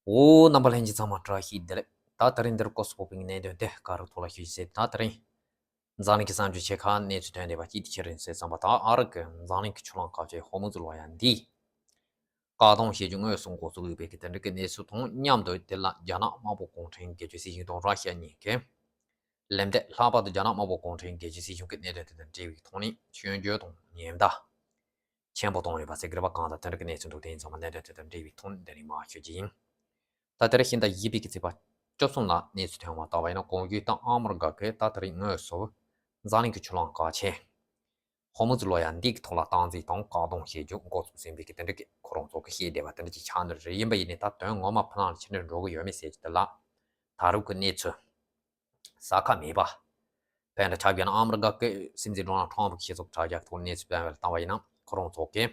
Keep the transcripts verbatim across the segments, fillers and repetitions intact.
འོ། རྣམ་པ་ལྷན་རྒྱས་ཚང་མ་བཀྲ་ཤིས་བདེ་ལེགས། ད་དེ་རིང་འདིར་སྐོར་སོགས་པའི་གནད་དོན་དེ་ག་རུ་ཐོག་ལ་ཞུ་ཟེར། ད་དེ་རིང་འཛམ་གླིང་གི་གསར་འགྱུར་ཆེ་ཁག་གནས་ཚུལ་ཐོན་བསྡད་པ་གཅིག་དེ་ཆི་རེད་ཟེར་ཙམ་པ། ད་ཨ་རི་གི་འཛམ་གླིང་གི་ཆུ་གླང་དཀར་ཆའི་ཧོར་མུ་ཛི་ལོ་ཡ་འདི་བཀག་སྡོམ་བྱེད་རྒྱུ་དངོས་སུ་འགོ་ཚུགས་ཡོད་པའི་གི་དེ་འདྲ་གི་གནས་ཚུལ་དང་མཉམ་དུ། དེ་ལ་རྒྱ་ནག་དམར་པོ་གུང་ཁྲན་སྒེར་གཅོད་སྲིད་གཞུང་དང་ར་ཤི་ཡ་གཉིས་ཀྱིས་ལན་འདེབས། ལྷག་པར་དུ་རྒྱ་ནག་དམར་པོ་གུང་ཁྲན་སྒེར་གཅོད་སྲིད་གཞུང་གི་གནད་དོན་དེ་དང་འབྲེལ་བའི་ཐོག་ནས་སྐྱོན་བརྗོད་དང་ཉེན་བརྡ་ཆེན་པོ་བཏང་ཡོད་པ་ཟེར་གི་རེད་པ། གང་ལྟར་དེ་འདྲ་གི་གནས་ཚུལ་འདུག་དེ་ཡིན་ཙང་མ་གནད་དོན་དེ་དང་འབྲེལ་བའི་ཐོག་ནས་འདི་རིང་མར་ཞུ་རྒྱུ་ཡིན། ད་དེ་རིང་ཕྱི་ཟླ་བཞི་པའི་གི་ཚེས་པ་བཅུ་གསུམ་ལ་གནས་ཚུལ་ཐོན་པ་ལྟ་བ་ཡིན་ན། གོང་ཞུས་ལྟར་ཨ་མི་རི་ཀ་གིས་ད་དེ་རིང་དངོས་སུ་འཛམ་གླིང་གི་ཆུ་གླང་དཀར་ཆའི་ཧོར་མུ་ཛི་ལོ་ཡ་འདི་གི་ཐོག་ལ་སྟངས་འཛིན་དང་བཀག་སྡོམ་བྱེད་རྒྱུ་འགོ་ཚུགས་ཟིན་པའི་གི་དེ་འདྲ་གི་ཁོ་རང་ཚོ་གིས་བཤད་བསྡད་པ་དེ་འདྲ་ཅིག་ཆགས་འདུག་རེད། ཡིན་པ་ཡིན་ནའི་ད་དོན་ངོ་མ་ཕུ་ལང་ལ་ཕྱིར་འདྲེན་འགྲོ་གི་ཡོད་མེད་ཟེར་གྱི་དེ་ལ་ད་རུང་གི་གནས་ཚུལ་གསལ་ཁ་མེད་པ། དཔེར་ན་ཆ་བཞག་ན་ཨ་མི་རི་ཀ་གི་སྲིད་འཛིན་ཌོ་ནལ་ཊམ་གྱི་སྤྱི་ཚོགས་དྲ་རྒྱ་ཐོག་གནས་ཚུལ་སྤེལ་བ་ལ་བལྟས་པ་ཡིན་ན། ཁོ་རང་ཚོ་གིས་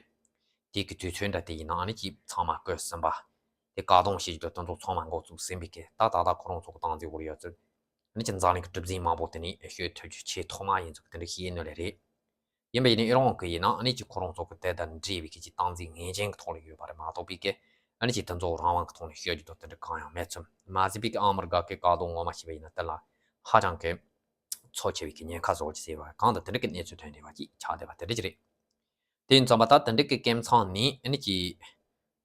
དེ་གི་དུས་ཚོད་འདྲ་དེ་ཡིན་ན་ཨ་ནི་ཅིག་ཚང་མ་བསྐོས་ཟིན་པ། དེ་བཀག་སྡོམ་བྱེད་རྒྱུ་དེ་ཚོ་ཚང་མ་འགོ་ཚུགས་ཟིན་པའི་གི་ད་ད་ལྟ་ཁོ་རང་ཚོ་གི་སྟངས་འཛིན་འོག་ཡོད་ཚུལ་ཨ་ནི་ཅིག་འཛམ་གླིང་གི་གྲུ་གཟིངས་མང་པོ་དེ་ནས་ཤོད་ཐུབ་རྒྱུ་ཆེས་ཐོག་མ་ཡིན་ཚུལ་དེ་འདྲ་ཤེས་ནོ་ལས་རེད། ཡིན་པ་ཡིན་ནའི་ཨི་རན་གི་ཡིན་ན་ཨ་ནི་ཅིག་ཁོ་རང་ཚོ་གི་དེ་དང་འབྲེལ་བའི་གི་ཅིག་སྟངས་འཛིན་ངེས་ཅན་གི་ཐོག་ལ་ཡོད་པ་རེད་མ་གཏོགས་པའི་གི་ཨ་ནི་ཅིག་དེ་ཚོ་རང་དབང་གི་ཐོག་ནས་ཤོད་རྒྱུ་དང་དེ་འདྲ་གང་ཡང་མེད་ཚུལ། མ་ཟད་པའི་གི་ཨ་མི་རི་ཀ་གི་བཀག་སྡོམ་ངོ་མ་བྱས་པ་ཡིན་ན་དེ་ལ་ཧ་ཅང་གི་ཚབས་ཆེ་བའི་གི་ཉེན་ཁ་བཟོ་ཅིག་ཟེར་བ་གང་དང་དེ་འདྲ་གི་གནས་ཚུལ་ཐོན་བསྡད་པ་ཅིག་ཆགས་བསྡད་པ་དེ་འདྲ་ཅིག་རེད། དེ་ཡིན་ཙམ་པ་ད་དེ་འདྲ་གི་སྐབས་མཚམས་ནས་ཨ་ནི་ཅིག་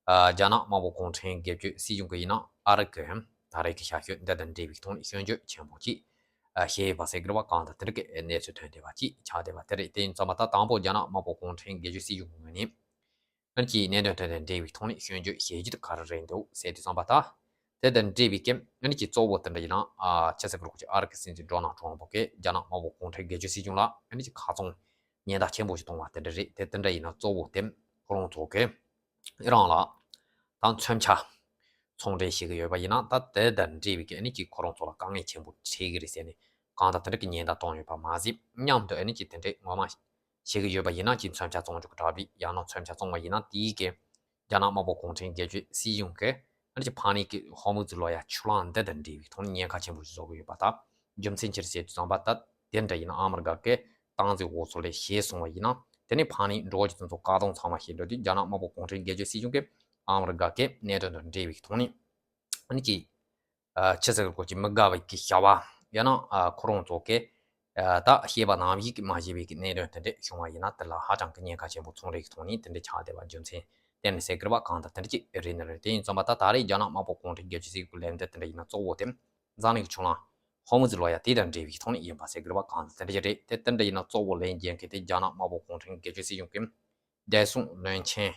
ཨ་རྒྱ་ནག་དམར་པོ་གུང་ཁྲན་སྒེར་གཅོད་སྲིད་གཞུང་གི་ཡིན་ན་ཨ་རི་གི་ད་རེས་ཀྱི་ཞབས་ཞུ་འདི་དང་འབྲེལ་བའི་ཐོག་ནས་སྐྱོན་བརྗོད་ཆེན་པོ་ཅིག་ཨ་བྱས་ཡོད་པ་ཟེར་གི་རེད་པ། གང་དང་དེ་འདྲ་གི་གནས་ཚུལ་ཐོན་བསྡད་པ་ཅིག་ཆགས་བསྡད་པ་དེ་རེད། དེ་ཡིན་ཙམ་པ་ད་དང་པོ་རྒྱ་ནག་དམར་པོ་གུང་ཁྲན་སྒེར་གཅོད་སྲིད་གཞུང་གི་ངོས་ནས་ཨ་ནི་ཅིག་གནད་དོན་དེ་དང་འབྲེལ་བའི་ཐོག་ནས་སྐྱོན་བརྗོད་བྱེད་རྒྱུ་དེ་ག་རེ་རེད་འདུག་ཟེར་དུས་ཙམ་པ་ད། དེ་དང་འབྲེལ་བའི་སྐབས་ཨ་ནི་ཅིག་གཙོ་བོ་དེ་འདྲ་ཡིན་ན་ཨ་ཆི་ཟེར་གི་རེད་པ། ཅིག་ཨ་རི་གི་སྲིད་འཛིན་ཌོ་ནལ་ཊམ་གིས་རྒྱ་ནག་དམར་པོ་གུང་ཁྲན་སྒེར་གཅོད་སྲིད་གཞུང་ལ་ཨ་ནི་ཅིག་ཁ་ཚང་ཉེན་བརྡ་ཆེན་པོ་ཞིག་གཏོང་བ་དེ་འདྲ་རེད། དེ་དེ་འདྲ་ཡིན་ན་གཙོ་བོ་དེ་ཁོ་རང་ཚོ་གིས་ཨི་རན་ལ་ད་མཚོན་ཆ་ཚོང་འབྲེལ་བྱེད་ཀྱི་ཡོད་པ་ཡིན་ན་ད་དེ་དང་འབྲེལ་བའི་གི་ཨ་ནི་ཅིག་ཁོ་རང་ཚོ་ལ་དཀའ་ངལ་ཆེན་པོ་འཕྲད་ཀྱི་རེད་ཟེར་ནས་གང་ལྟར་དེ་འདྲ་གི་ཉེན་བརྡ་བཏང་ཡོད་པ་མ་ཟད། མཉམ་དུ་ཨ་ནི་ཅིག་དེ་འདྲའི་ངོ་མ་བྱེད་ཀྱི་ཡོད་པ་ཡིན་ན་ཅིག་མཚོན་ཆ་བཙོང་རྒྱུ་གི་དྲ་བ་ཡང་ན་མཚོན་ཆ་བཙོང་བ་ཡིན་ན་དེའི་གི་རྒྱ་ནག་དམར་པོ་གུང་ཁྲན་སྒེར་གཅོད་སྲིད་གཞུང་གིས་ཨ་ནི་ཅིག་ཕ་ནི་གི་ཧོར་མུ་ཛི་ལོ་ཡ་ཆུ་གླང་འདི་དང་འབྲེལ་བའི་ཐོག་ནས་ཉེན་ཁ་ཆེན་པོ་ཞིག་བཟོ་གི་ཡོད་པ་དང་། རྒྱུ་མཚན་ཅི་རེད་ཟེར་དུས་ཙམ་པ་ད་དེ་འདྲ་ཡིན་ན་ཨ་མི་རི་ཀ་གི་སྟངས་འཛིན་འོག་ཚོ་ལས་བྱས་སོང་བ་ཡིན་ན་དེ་ནས་ཕ་ནི་འགྲོ་རྒྱུ་དེ་ཚོ་བཀག་སྡོམ་ཚང་མ་བྱས་འགྲོ་དུས་རྒྱ་ནག་དམར་པོ་གུང་ཁྲན་སྒེར་གཅོད་སྲིད་གཞུང་གིས་ཨ་མི་རི་ཀ་གི་གནད་དོན་དང་འབྲེལ་བའི་ཐོག་ནས་ཨ་ནི་ཅིག་ཨ་ཆི་ཟེར་གི་རེད་པ། ཅིག་མི་དགའ་བའི་གི་བྱ་བ་ཡང་ན་ཨ་ཁོ་རང་ཚོ་གིས་ཨ་ད་བཤད་པ་ནང་བཞིན་གི་མ་བྱས་པའི་གི་གནད་དོན་དེ་འདྲ་བྱུང་བ་ཡིན་ན་དེ་ལ་ཧ་ཅང་གི་ཉེན་ཁ་ཆེན་པོ་ཚོང་རའི་གི་ཐོག་ནས་དེ་འདྲ་ཆགས་བསྡད་པ་རྒྱུ་མཚན་གཏན་ནས་ཟེར་གི་རེད་པ། གང་ལྟར་དེ་འདྲ་ཅིག་རེད་ནི་རེད། དེ་ཡིན་ཙམ་པ་ད་ད་རེས་རྒྱ་ནག་དམར་པོ་གུང་ཁྲན་སྒེར་གཅོད་སྲིད་གཞུང་གི་ལན་འདེབས་དེ་འདྲ་ཡིན་ན་གཙོ་བོ་དེ་འཛམ་གླིང་གི་ཆུ་གླང་ཧོར་མུ་ཛི་ལོ་ཡ་དེ་དང་འབྲེལ་བའི་ཐོག་ནས་ཡིན་པ་ཟེར་གི་རེད་པ། གང་ལྟར་དེ་འདྲ་ཅིག་རེད། དེ་དེ་འདྲ་ཡིན་ན་གཙོ་བོ་ལན་རྒྱག་མཁན་དེ་རྒྱ་ནག་དམར་པོ་གུང་ཁྲན་སྒེར་གཅོད་སྲིད་གཞུང་གི་བདེ་སྲུང་བློན་ཆེན་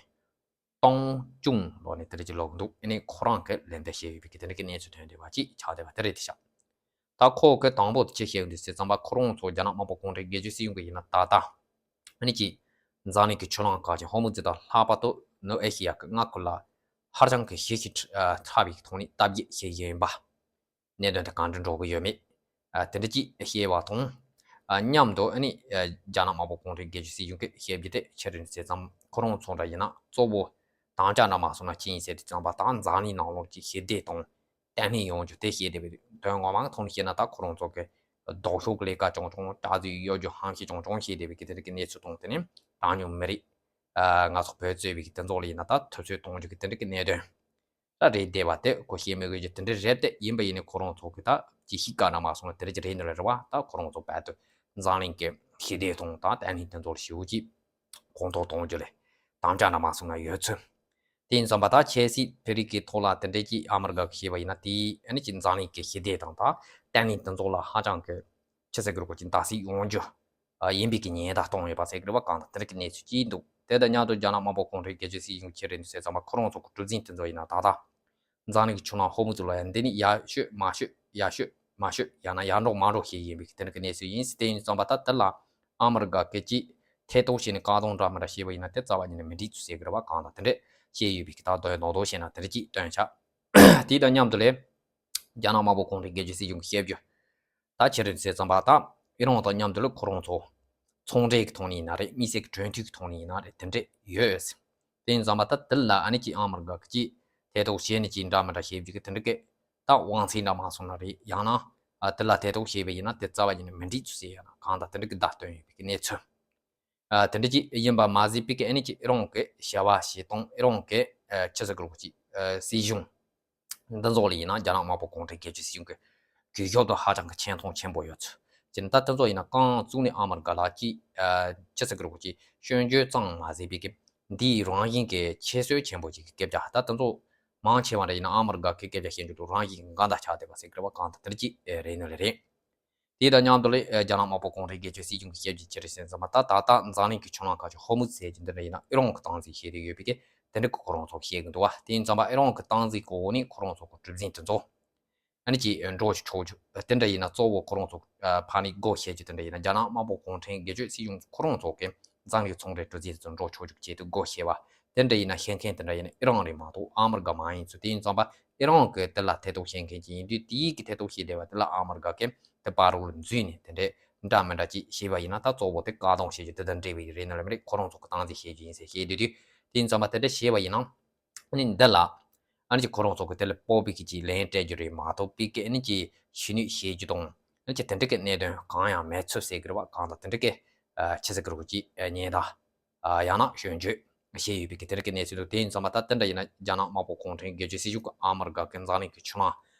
ཏོང་ཅུན་ལོ་ནས་དེ་འདྲ་ཅིག་ལབ་གི་འདུག་ཨ་ནི་ཁོ་རང་གིས་ལན་འདེབས་བྱས་ཡོད་པའི་གི་དེ་འདྲ་གི་གནས་ཚུལ་ཐོན་བསྡད་པ་ཅིག་ཆགས་བསྡད་པ་དེ་རེད་དེ་ཤག་ད་ཁོ་གིས་དང་པོ་དེ་ཅི་བཤད་ཡོད་འདུག་ཟེར་ཙམ་པ་ཁོ་རང་ཚོ་རྒྱ་ནག་དམར་པོ་གུང་ཁྲན་སྒེར་གཅོད་སྲིད་གཞུང་གི་ཡིན་ན་ད་ལྟ་ཨ་ནི་ཅིག་འཛམ་གླིང་གི་ཆུ་གླང་དཀར་ཆ་ཧོར་མུ་ཛི་དང་ལྷག་པར་དུ་ནུབ་ཨེ་ཤི་ཡ་གི་མངའ་ཁུལ་ལ་ཧ་ཅང་གི་ཞི་ཞིང་ཕྲ་བའི་ཐོག་ནས་སྟབས་ཡག་བྱེད་ཀྱི་ཡིན་པ། གནད་དོན་དེ་གང་འདྲ་འགྲོ་གི་ཡོད་མེད། ཨ་དེ་འདྲ་ཅིག་བཤད་པ་དང་། ཨ་མཉམ་དུ་ཨ་ནི་ཨ་རྒྱ་ནག་དམར་པོ་གུང་ཁྲན་སྒེར་གཅོད་སྲིད་གཞུང་གིས་བཤད་རྒྱུ་དེ་ཆི་རེད་ཟེར་ཙམ་ཁོ་རང་ཚོ་འདྲ་ཡིན་ན་གཙོ་བོ་དམ་བཅའ་འདྲ་མ་སོང་ན་ཅི་ཡིན་ཟེར་དུས་ཙམ་པ་ད་འཛམ་གླིང་ནང་ལོགས་ཀྱི་ཞི་བདེ་དང་བརྟན་ལྷིང་ཡོང་རྒྱུ་དེ་བཤད་བསྡད་པའི་དོན་ངོ་མ་གི་ཐོག་ནས་བཤད་ན་ད་ཁོ་རང་ཚོ་གིས་ལྡོག་ཕྱོགས་ཀྱི་ལས་ཀ་རྐྱང་རྐྱང་དྲག་རྩལ་གཡོ་སྒྱུ་ཧམ་བཤད་རྐྱང་རྐྱང་བྱས་བསྡད་པའི་གི་དེ་འདྲ་གི་གནས་ཚུལ་དང་དེ་ནས་གྲངས་ཉུང་མི་རིགས་ཨ་ང་ཚོ་བོད་གཙོས་པའི་གི་དེ་ཚོ་ལ་ཡིན་ན་ད་ཐུབ་ཚོད་གཏོང་རྒྱུ་གི་དེ་འདྲ་གི་གནད་དོན། ད་རེད་བསྡད་པ་དེ་ཁོ་བཤད་མི་དགོས་ཀྱི་དེ་འདྲ་རེད་དེ། ཡིན་པ་ཡིན་ནའི་ཁོ་རང་ཚོ་གི་ད་ཅི་ཞིག་བཀའ་འདྲ་མ་སོང་ན་དེ་རིགས་ཀྱི་རེད་ནི་རེད་རེད་བ། ད་ཁོ་རང་ཚོ་བར་དུ་འཛམ་གླིང་གི་ཞི་བདེ་དང་ད་བརྟན་ལྷིང་དེ་ཚོར་ཞེ་པོ་ཅིག་གོང་མཐོར་གཏོང་རྒྱུ་ལས་དམ་བཅའ་འདྲ་མ་སོང་ན་ཡོད་ཚུལ། དེ་ཡིན་ཙམ་པ་ད་ཁྱེད་སྲིད་བོད་རིགས་ཀྱི་ཐོག་ལ་དེ་འདྲའི་ཅིག་ཨ་མི་རི་ཀ་གིས་བཤད་པ་ཡིན་ན་དེ་ཨ་ནི་ཅིག་འཛམ་གླིང་གི་ཞི་བདེ་དང་ད་བརྟན་ལྷིང་དེ་ཚོ་ལ་ཧ་ཅང་གི་ཆི་ཟེར་གི་རེད་གོ་ཅིག་འདག་སྲིད་ཡོང་རྒྱུ། ཨ་ཡིན་པའི་གི་ཉེན་བརྡ་གཏོང་ཡོད་པ་ཟེར་གི་རེད་བ། གང་ལྟར་དེ་རིགས་ཀྱི་གནས་ཚུལ་ཅིག་འདུག་དེ་དང་མཉམ་དུ་རྒྱ་ནག་དམར་པོ་གུང་ཁྲན་སྒེར་གཅོད་སྲིད་གཞུང་ཆི་རེད་འདུག་ཟེར་ཙམ་པ་ཁོ་རང་ཚོ་གི་གྲུ་གཟིངས་དེ་ཚོ་ཡིན་ན་ད་ལྟ་འཛམ་གླིང་གི་ཆུ་གླང་ཧོར་མུ་ཛི་ལོ་ཡ་འདི་ནི་ཡར་ཤོད་མར་ཤོད་ཡར་ཤོད་མར་ཤོད་ཡང་ན་ཡར་འགྲོ་མར་འགྲོ་ཞིག་ཡིན་པའི་གི་དེ་འདྲ་གི་གནས་ཚུལ་ཡིན། དེ་ཡིན་ཙམ་པ་ད་དེ་ལ་ཨ་མི་རི་ཀ་གིས་ཅིག་ཐེ་གཏོགས་བྱས་ནས་བཀག་སྡོམ་འདྲ་མི་འདྲ་བྱས་པ་ཡིན་ན་དེ་རྩ་བ་ཉིད་ནས་མི་འགྲིག་ཚུལ་ཟེར་གི་རེད་བ། གང་ལྟར་དེ་འདྲ་བཤད་ཡོད་པའི་གི་ད་དོན་རྡོག་རྡོག་བཤད་ན་དེ་འདྲ་ཅིག་སྟོན་ཆ། དེ་དང་མཉམ་དུ་ལས་རྒྱ་ནག་དམར་པོ་གུང་ཁྲན་སྒེར་གཅོད་སྲིད་གཞུང་གིས་བཤད་རྒྱུ། ད་ཆི་རེད་ཟེར་ཙམ་པ་ད་ཨི་རན་དང་མཉམ་དུ་ལ་ཁོ་རང་ཚོ་ཚོང་འབྲེལ་གྱི་ཐོག་ནས་ཡིན་ན་རེད། དམིགས་བསལ་གྱི་གྲོས་མཐུན་གྱི་ཐོག་ནས་ཡིན་ན་རེད། དེ་འདྲས་ཡོད། དེ་ཡིན་ཙམ་པ་ད་དེ་ལ་ཨ་ནི་ཅིག་ཨ་མི་རི་ཀ་གིས་ཅིག་ཐེ་གཏོགས་བྱས་ནས་ཅིག་འདྲ་མི་འདྲ་བྱེད་རྒྱུ་གི་དེ་འདྲ་གི་ད་དབང་ཚད་འདྲ་མ་སོང་ན་རེད། ཡང་ན་ཨ་དེ་ལ་ཐེ་གཏོགས་བྱས་པ་ཡིན་ན་དེ་རྩ་བ་ཉིད་ནས་མི་འགྲིག་ཚུལ་ཟེར་ཡང་ན་གང་ལྟར་དེ་འདྲ་གི་བརྡ་སྟོན་ཡོད་པའི་གི་གནས་ཚུལ། ཨ་དེ་འདྲ་ཅིག་ཡིན་པ་མ་ཟད་པའི་གི་ཨ་ནི་ཅིག་ཨི་རན་གྱི་བྱ་བ་བྱེད་སྟངས། ཨི་རན་གྱི་ཨ་ཆི་ཟེར་གི་རེད་གོ་ཅིག་ཨ་སྲིད་གཞུང་ འདི་ཚོ་ལ་ཡིན་ན་རྒྱ་ནག་དམར་པོ་གུང་ཁྲན་སྒེར་གཅོད་སྲིད་གཞུང་གི་གུས་ཞབས་དང་ཧ་ཅང་གི་ཆེ་མཐོང་ཆེན་པོ་ཡོད་ཚུལ། ཅི་ནི་ད་དེ་ཚོ་ཡིན་ན་རྐང་བཙུགས་ནས་ཨ་མི་རི་ཀ་ལ་ཅིག་ཨ་ཅི་ཟེར་གི་རེད་གོ། ཅིག་སྐྱོན་བརྗོད་ཙམ་མ་ཟད་པའི་གི་འདིའི་རང་བཞིན་གྱི་ཁྱད་གསོད་ཆེན་པོ་ཅིག་གི་སྐད་ཆ། ད་དེ་ཚོ་མང་ཆེ་བ་འདྲ་ཡིན་ན་ཨ་མི་རི་ཀ་གི་སྐད་ཆ་བཤད་རྒྱུ་དང་རང་བཞིན་གྱི་འགལ་ཟླ་ཆགས་བསྡད་པ་ཟེར་གི་རེད་པ། གང་ལྟར་དེ་འདྲ་ཅིག་རེད་ནི་ལས་རེད། དེ་དང་མཉམ་དུ་ལས་རྒྱ་ནག་དམར་པོ་གུང་ཁྲན་སྒེར་གཅོད་སྲིད་གཞུང་གི་ཞབས་ཀྱིས་ཅི་རེད་ཟེར་ཙམ་པ། ད་ད་ལྟ་འཛམ་གླིང་གི་ཕྱོགས་ལྷུང་ཁག་ཅིག་ཧོར་མུཛ་ཟེར་གྱི་འདི་འདྲ་ཡིན་ན་ཨི་རན་གྱི་སྟངས་འཛིན་བྱས་ཏེ་ཡོད་པའི་གི་དེ་འདྲ་གི་ཁོ་རང་ཚོ་བཤད་གི་འདུག་བ། དེ་ཡིན་ཙམ་པ་ཨི་རན་གྱི་སྟངས་འཛིན་གི་འོག་ནས་ཁོ་རང་ཚོ་གི་གྲུ་གཟིངས་དེ་ཚོ་ཨ་ནི་ཅིག་འགྲོ་ཆོག་རྒྱུ་དེ་འདྲ་ཡིན་ན་གཙོ་བོ་ཁོ་རང་ཚོ་ཕར་ནས་སྒོ་ཕྱེ་རྒྱུ་དེ་འདྲ་ཡིན་ན་རྒྱ་ནག་དམར་པོ་གུང་ཁྲན་སྒེར་གཅོད་སྲིད་གཞུང་ཁོ་རང་ཚོ་གི་འཛམ་གླིང་ཚོང་འབྲེལ་གྲུ་གཟིངས་དེ་ཚོ་འགྲོ་ཆོག་རྒྱུ་ཆེད་དུ་སྒོ་ཕྱེ་བ། དེ་འདྲ་ཡིན་ན་ཤེས་མཁན་དེ་འདྲ་ཡིན་ན་ཨི་རན་རེད་མ་གཏོགས་ཨ་མི་རི་ཀ་མ་ཡིན་ཚུལ། དེ་ཡིན་ཙམ་པ་ཨི་རན་གྱི་དེ་ལ་ཐེ་གཏོགས་བྱེད་མཁན་ཅིག་ཡིན་དུས་དེའི་གི་ཐེ་གཏོགས་བྱེད་བསྡད་པ་དེ་ལ་ཨ་མི་རི་ཀ་གིས་དེ་བར་རོལ་འཛུལ་ནས་དེ་འདྲའི་འདྲ་མི་འདྲ་ཅིག་བྱས་པ་ཡིན་ན་ད་གཙོ་བོ་དེ་བཀག་སྡོམ་བྱེད་རྒྱུ་དེ་དང་འབྲེལ་བའི་རེད་ནི་ལ་མི་རེད། ཁོ་རང་ཚོ་གི་སྟངས་འཛིན་བྱེད་རྒྱུ་ཡིན་ཟེར་བཤད་དུས་དུས་དེ་ཡིན་ཙམ་པ་དེ་འདྲ་བྱས་པ་ཡིན་ན་ཨ་ནི་འདི་ལ་ཨ་ནི་ཅིག་ཁོ་རང་ཚོ་གི་དེ་ལ་སྤོབས་པའི་གི་ཅིག་ལན་སྤྲད་རྒྱུ་རེད་མ་གཏོགས་པའི་གི་ཨ་ནི་ཅིག་ཤི་ནུས་བྱེད་རྒྱུ་དང་ཨ་ནི་ཅིག་དེ་འདྲ་གི་གནད་དོན་གང་ཡང་མེད་ཚུལ་ཟེར་གི་རེད་བ། གང་དང་དེ་འདྲ་གི་ཨ་ཆི་ཟེར་གི་རེད་གོ། ཅིག་ཨ་ཉེན་བརྡ། ཨ་ཡང་ན་སྐྱོན་བརྗོད་བྱས་ཡོད་པའི་གི་དེ་འདྲ་གི་གནས་ཚུལ་འདུག་དེ་ཡིན་ཙམ་པ་ད་དེ་འདྲ་ཡིན་ན་རྒྱ་ནག་དམར་པོ་གུང་ཁྲན་སྒེར་གཅོད་སྲིད་གཞུང་གིས་ཨ་མི་རི་ཀ་གི་འཛམ་གླིང་གི་ཕྱོགས་ལྷུང་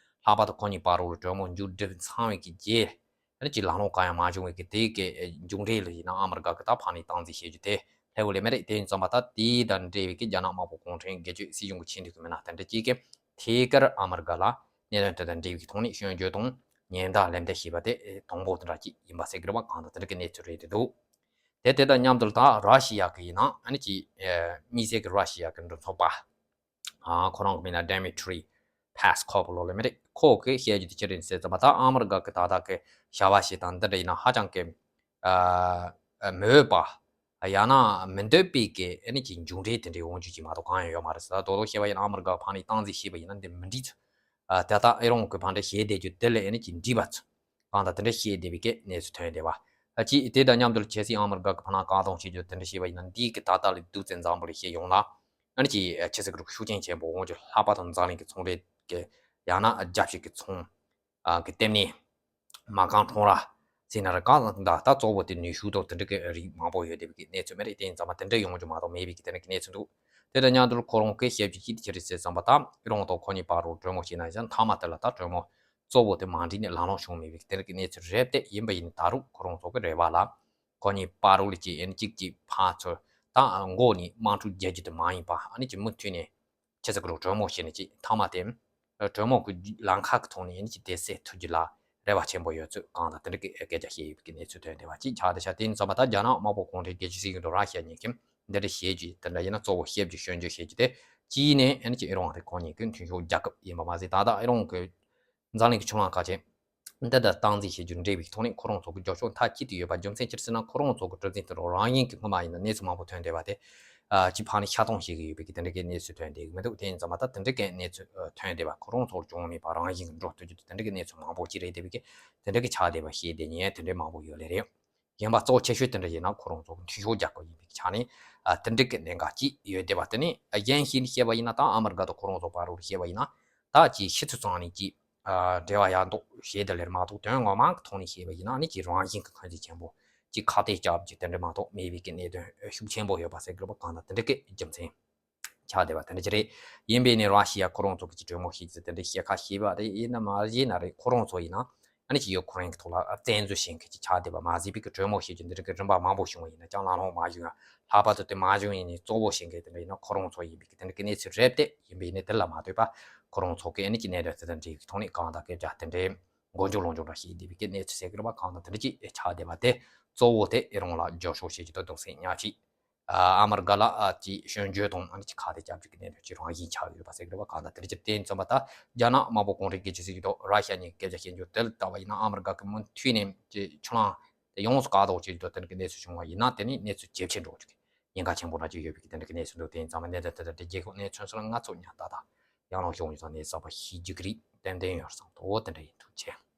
ལྷག་པར་དུ་ཁོ་གཉིས་བར་རོལ་གྲོས་མོལ་མཇུག་སྒྲིལ་ཚར་བའི་གི་རྗེས་ཨ་ནི་ཅིག་ལམ་ལྷོང་གང་ཡང་མ་བྱུང་བའི་གི་དེ་གི་མཇུག་འབྲས་ལ་ཡིན་ན་ཨ་མི་རི་ཀ་གི་ད་ཕར་ནས་སྟངས་འཛིན་བྱེད་རྒྱུ་དེ་ལྷད་པོ་ལས་མེད་རེད། དེ་ཡིན་ཙམ་པ་ད་དེ་དང་འབྲེལ་བའི་གི་རྒྱ་ནག་དམར་པོ་གུང་ཁྲན་སྒེར་གཅོད་སྲིད་གཞུང་གི་ཆེས་མཐོའི་གི་མི་སྣ་དེ་འདྲ་གཅིག་གིས་ཐད་ཀར་ཨ་མི་རི་ཀ་ལ་གནད་དོན་དེ་དང་འབྲེལ་བའི་གི་ཐོག་ནས་སྐྱོན་བརྗོད་དང་ཉེན་བརྡ་ལན་འདེབས་བྱས་པ་དེ་དང་པོ་དེ་འདྲ་གཅིག་ཡིན་པ་ཟེར་གི་རེད་བ། གང་དང་དེ་འདྲ་གི་གནས་ཚུལ་རེད་དེ་འདུག་དེ་དེ་དང་མཉམ་དུ་ད་ར་ཤི་ཡ་གི་ཡིན་ན་ཨ་ནི་ཅིག་ཨ་དམིགས་བསལ་གྱི་ར་ཤི་ཡ་གི་མགྲིན་ཚབ་པ། ཨ་ཁོ་རང་གི་མིང་ལ་Dmitry Peskov ལོ་ལེ་མི་རེད། ཁོ་གིས་བཤད་རྒྱུ་དེ་ཅི་རེད་ཟེར་ཙམ་པ་ད་ཨ་མི་རི་ཀ་གི་ད་ལྟ་གི་བྱ་བ་ཞིག་དང་འདི་འདྲ་ཡིན་ན་ཧ་ཅང་གི་ཨ་མི་འོས་པ། ཡང་ན་མི་འདོད་པའི་གི་ཨ་ནི་ཅིག་མཇུག་འབྲས་དེ་འདྲའི་འོང་རྒྱུ་ཅིག་མ་གཏོགས་གང་ཡང་ཡོད་མ་རེད་ཟེར། ད་དོ་དོ་བཤད་པ་ཡིན་ན་ཨ་མི་རི་ཀ་ཕར་ནས་སྟངས་འཛིན་བྱས་པ་ཡིན་ན་འདི་མི་འགྲིག་ཚུལ། ཨ་ད་ལྟ་ཨི་རན་གྱིས་ཕར་འདྲ་བཤད་བསྡད་རྒྱུ་དེ་ལས་ཨ་ནི་ཅིག་འགྲིག་པ་ཚུལ། གང་ལྟར་དེ་འདྲ་བཤད་བསྡད་པའི་གི་གནས་ཚུལ་ཐོན་བསྡད་པ། ཨ་ཅིག་དེ་དང་མཉམ་དུ་གལ་སྲིད་ཨ་མི་རི་ཀ་གི་ཕར་ན་བཀག་སྡོམ་བྱེད་རྒྱུ་དེ་འདྲ་བྱས་པ་ཡིན་ན་འདིའི་གི་ད་ལྟ་ལས་བདུད་རྩི་འཛམ་བུ་གླིང་སྤྱི་ཡོངས་ལ་ཨ་ནི་ཅིག་ཆི་ཟེར་གི་རུ་ཤུགས་རྐྱེན་ཆེན་པོ་འོང་རྒྱུ། ལྷག་པར་དུ་འཛམ་གླིང་གི་ཚོང་འབྲེལ་གི་ཡང་ན་རྒྱལ་སྤྱི་གི་ཚོང་ཨ་གི་ལྟེ་གནས་མ་རྐང་ཁྲོམ་ར་ཟེར་ན་རེད། གང་ལྟར་ད་གཙོ་བོ་དེ་ནུས་ཤུགས་དང་དེ་འདྲ་གི་རིགས་མང་པོ་ཡོད་བསྡད་པའི་གི་གནས་ཚུལ་མ་རེད། དེ་ཡིན་ཙང་མ་དེ་འདྲ་ཡོང་རྒྱུ་མ་གཏོགས་མེད་པའི་གི་དེ་འདྲ་གི་གནས་ཚུལ་འདུག་དེ་དང་མཉམ་དུ་ཁོ་རང་གིས་བཤད་རྒྱུ་ཅིག་དེ་ཅི་རེད་ཟེར་ཙམ་པ་ད་ཨི་རན་དང་ཁོ་གཉིས་བར་རུ་གྲོས་མོལ་བྱས་ན་ཡང་མཐའ་མ་དེ་ལ་ད་གྲོས་མོལ་གཙོ་བོ་དེ་མ་འགྲིག་ནས་ལམ་ལྷོང་བྱུང་མེད་པའི་དེ་འདྲ་གི་གནས་ཚུལ་རེད་དེ། ཡིན་པ་ཡིན་ད་རུང་ཁོ་རང་ཚོ་གི་རེ་བ་ལ་ཁོ་གཉིས་བར་རུ་ལ་ཅིག་ཨེ་ནི་གཅིག་གཅིག་ཕར་ཚུར་ད་མགོ་ནས་དམག་འཁྲུག་རྒྱག་རྒྱུ་དེ་མ་ཡིན་པ། ཨ་ནི་ཅིག་མུ་མཐུད་ནས་ཆི་ཟེར་གི་རུ་གྲོས་མོལ་བྱས་ནས་ཅིག་མཐའ་མ་དེ་གྲོས་མོལ་གི་ལམ་ཁ་གི་ཐོག་ནས་ཨེ་ནི་ཅིག་དེ་སེལ་ཐུབ་རྒྱུ་ལ་རེ་བ་ཆེན་པོ་ཡོད་ཚུལ་གང་དང་དེ་འདྲ་གི་སྐད་ཆ་བཤད་ཡོད་པའི་གི་གནས་ཚུལ་ཐོན་བསྡད་པ་ཅིག་ཆགས་བསྡད་ཤག་དེ་ཡིན་ཙང་མ་ད་རྒྱ་ནག་དམར་པོ་གུང་ཁྲན་སྒེར་གཅོད་སྲིད་གཞུང་དང་ར་ཤི་ཡ་གཉིས་ཀྱིས་འདི་འདྲ་བཤད་རྒྱུ་དེ་འདྲ་ཡིན་ན་གཙོ་བོ་བཤད་རྒྱུ་སྐྱོན་བརྗོད་བཤད་རྒྱུ་དེ་གཅིག་ནས་ཨ་ནི་ཅིག་ཨི་རན་དེ་ཁོང་གཉིས་ཀྱི་མཐུན་ཕྱོགས་རྒྱལ་ཁབ་ཡིན་པ་མ་ཟད། ད་ལྟ་ཨི་རན་གྱི་འཛམ་གླིང་གི་ཕྱོགས་ལྷུང་ཁག་ཅན་འདི་ལྟར་སྟངས་འཛིན་བྱེད་རྒྱུ་འབྲེལ་བའི་ཐོག་ནས་ཁོ་རང་ཚོ་གི་རྒྱབ་སྐྱོར་མཐའ་གཅིག་ཏུ་ཡོད་པ། རྒྱུ་མཚན་ཅི་རེད་ཟེར་ན་ཁོ་རང་ཚོ་གི་གྲུ་གཟིངས་དེ་རང་རང་བཞིན་གྱི་སྔོན་མ་ཡིན་ན་གནས་ཚུལ་མང་པོ་ཐོན་བསྡད་པ་དེ། ཨ་ཅིག་ཕར་ནས་ཤ་སྟོང་བྱེད་ཀྱི་ཡོད་པའི་གི་དེ་འདྲ་གི་གནས་ཚུལ་ཐོན་བསྡད་ཀྱི་མི་འདུག་དེ་ཡིན་ཙང་མ་ད་དེ་འདྲ་གི་གནས་ཚུལ་ཐོན་བསྡད་པ་ཁོ་རང་ཚོར་བྱུང་མེད་པ་རང་བཞིན་གྱི་འགྲོ་ཐུབ་རྒྱུ་དེ་འདྲ་གི་གནས་ཚུལ་མང་པོ་ཅིག་རེད་བསྡད་པའི་གི་དེ་འདྲ་གི་ཆགས་བསྡད་པ་ཤེས་བསྡད་མཁན་དེ་འདྲ་མང་པོ་ཡོད་ལེ་རེད། ཡིན་པ་གཙོ་ཆེ་ཤོས་དེ་འདྲ་ཡིན་ན་ཁོ་རང་ཚོ་མཐུན་ཕྱོགས་རྒྱལ་ཁབ་ཡིན་པའི་ཆ་ནས་ཨ་དེ་འདྲ་གི་གནད་འགག་ཅིག་ཡོད་བསྡད་པ། དེ་ནས་གཞན་ཞིག་ནས་བཤད་པ་ཡིན་ན་ད་ཨ་མི་རི་ཀ་དང་ཁོ་རང་ཚོ་བར་རུ་བཤད་པ་ཡིན་ན་ད་ཅིག་ཕྱི་ཚུལ་ཙམ་ནས་ཅིག་ཨ་འབྲེལ་བ་ཡག་མདོག་བྱས་བསྡད་ལེར་མ་གཏོགས་དོན་ངོ་མ་གི་ཐོག་ནས་བཤད་པ་ཡིན་ན་ནི་ཅིག་རང་བཞིན་གྱི་འཁོན་འཛིན་ཆེན་པོ་ཅིག་ཁ་གཏད་བཅག་རྒྱུ་དེ་འདྲ་མ་གཏོགས་མེད་པའི་གི་གནད་དོན་ཤུགས་ཆེན་པོ་ཡོད་པ་ཟེར་དགོས་པ་གང་དང་དེ་འདྲ་གི་རྒྱུ་མཚན་ཆགས་བསྡད་པ་དེ་འདྲ་ཅིག་རེད། ཡིན་པས་ནི་ར་ཤི་ཡ་ཁོ་རང་ཚོ་གི་ཅིག་གྲོས་མོལ་བྱེད་རྒྱུ་དེ་འདྲ་ཞལ་ཁ་བཞེས་པ་རེད། ཡིན་ན་མ་བཞེས་ན་རེད། ཁོ་རང་ཚོ་ཡིན་ན་ཨ་ནི་ཅིག་ཡུ་ཁུ་རེན་གི་ཐོག་ལ་བཙན་འཛུལ་བྱེད་མཁན་ཅིག་ཆགས་བསྡད་པ་མ་ཟད་པའི་གི་གྲོས་མོལ་བྱེད་རྒྱུ་འདི་འདྲ་གི་རིམ་པ་མང་པོ་བྱུང་བ་ཡིན་ན་ཀྱང་ལམ་ལྷོང་མ་བྱུང་ཡང་། ལྷག་པར་དུ་དེ་མ་བྱུང་ཡིན་ནི་གཙོ་བོ་བྱེད་མཁན་དེ་འདྲ་ཡིན་ན་ཁོ་རང་ཚོ་ཡིན་པའི་གི་དེ་འདྲ་གི་གནས་ཚུལ་རེད་དེ། ཡིན་པས་ནི་དེ་ལ་མ་ལྟོས་པ་ཁོ་རང་ཚོ་གི་ཨ་ནི་ཅིག་གནད་དོན་དེ་དང་འབྲེལ་བའི་ཐོག་ནས་གང་དང་སྐད་ཆ་དེ་འདྲའི་མགོ་མཇུག་ལོག་མཇུག་འདྲ་བྱེད་བསྡད་པའི་གི་གནས་ཚུལ་ཟེར་གི་རེད་པ། གང་དང་དེ་འདྲ་ཅིག་ཆགས་བསྡད་པ་དེ་གཙོ་བོ་དེ་ཨི་རན་ལ་རྒྱབ་སྐྱོར་བྱེད་རྒྱུ་དང་གདུང་སེམས་མཉམ་སྐྱེད། ཨ་མི་རི་ཀ་ལ་ཨ་ཅིག་སྐྱོན་བརྗོད་དང་ཨ་ནི་ཅིག་ཁ་གཏད་བཅག་རྒྱུ་གི་གནད་དོན་ཅིག་རང་བཞིན་ཆགས་ཡོད་པ་ཟེར་གི་རེད་པ། གང་ལྟར་དེ་རིང་ཅིག་དེ་ཡིན་ཙམ་པ་ད་རྒྱ་ནག་དམར་པོ་གུང་ཁྲན་སྒེར་གཅོད་སྲིད་གཞུང་དང་ར་ཤ་གཉིས་སྐད་ཆ་བཤད་རྒྱུ་དེ་ལ་ལྟ་བ་ཡིན་ན་ཨ་མི་རི་ཀ་གི་མུ་མཐུད་ནས་ཅིག་ཕྱོགས་ལྷུང་དེ་ཡོངས་སུ་བཀག་སྡོམ་བྱེད་རྒྱུ་དང་དེ་འདྲ་གི་གནས་ཚུལ་བྱུང་བ་ཡིན་ན་དེ་ནི་གནས་ཚུལ་ཇེ་ཆེར་འགྲོ་རྒྱུ་གི་ཉེན་ཁ་ཆེན་པོ་འདྲ་ཅིག་ཡོད་པའི་གི་དེ་འདྲ་གི་གནས་ཚུལ་འདུག་དེ་ཡིན་ཙམ་པ་གནད་དོན་དེ་འདྲ་དེ་རྒྱལ་ཁབ་གནས་ཚུལ་སོགས་ལ་ང་ཚོ་ཉམས་ཏག་ཏག་ཡང་ལོག་ཤོང་ཡོད་ཙང་གནས་ཚུལ་གསར་པ་ཤེས་རྒྱུ་གི་རེད། ཏན་ཏན་ཡོད་བསམ་འདུག་དེ་འདྲ་ཡིན། ཐུགས་རྗེ་ཆེ།